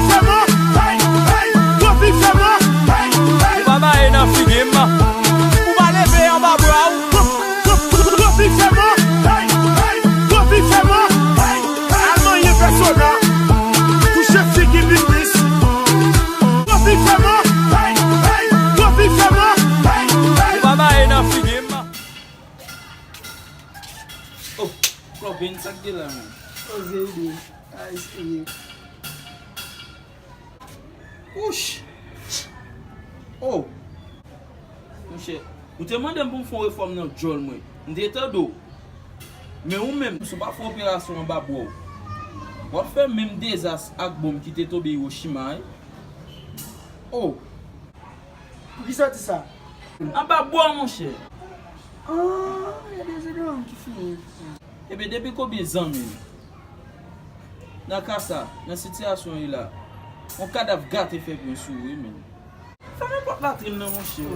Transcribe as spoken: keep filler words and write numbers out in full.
Fè mò, hey, hey, Robi fè mò, hey, hey. Ou pa maye nan figi m. Ou pa leve anba bra w. Robi fè mò, hey, hey, Robi fè mò, hey, hey. Al manyen pèsona. Touche figi m plis. Robi fè mò, hey, hey, Robi fè mò, hey, hey. Ou pa maye nan figi m. Oh, Klòbin, sa k gen la menm? Oze ide. Ay, seye. Wouch! Oh! Monchè, ou te mande m pou m fè yon refòm nan djòl mwen. M te tande w. Men ou menm, si w pa fè operasyon anba bra w, w ap fè menm dezas ak bonm ki te tonbe Hiroshima, wi. Oh! Poukisa w di sa? Anba bra w, monchè. Ah, gen dezodòran ki fini. Ebyen, depi Kobe zanmi m, nan ka sa, nan sitiyasyon li la, yon kadav gate fè byen sou ou, wi, men. Fèmen pòt latrin nan, monchè.